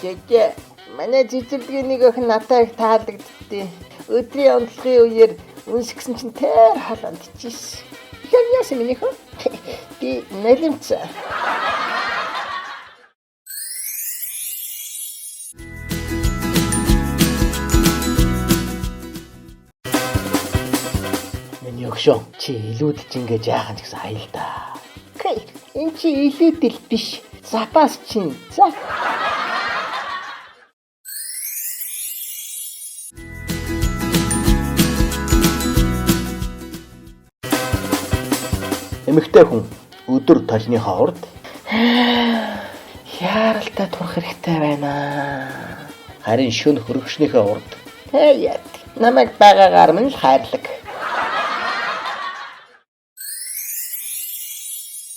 Жижээ. Манай цэцэрлэгийн нэг охин надад их таалагддээ. Өдрийн онцлогийн үеэр үнсгсэн чинь тэр хол онтчихсэн. Тэгэхээр яасан минийх вэ? Би налимц. Миний өгшөө чи илүүдэлж ингээ жаахан ч гэсэн хаял та. Окей. Энэ чи илүүдэл биш. Запас чинь. За. Эмэгтэй хүн өдөр толныхоо урд Яаралтай турах хэрэгтэй байна. Харин шөнө хөргөчнийхөө урд Тэ яат. Намайг байгаагаар минь л хайрлаг.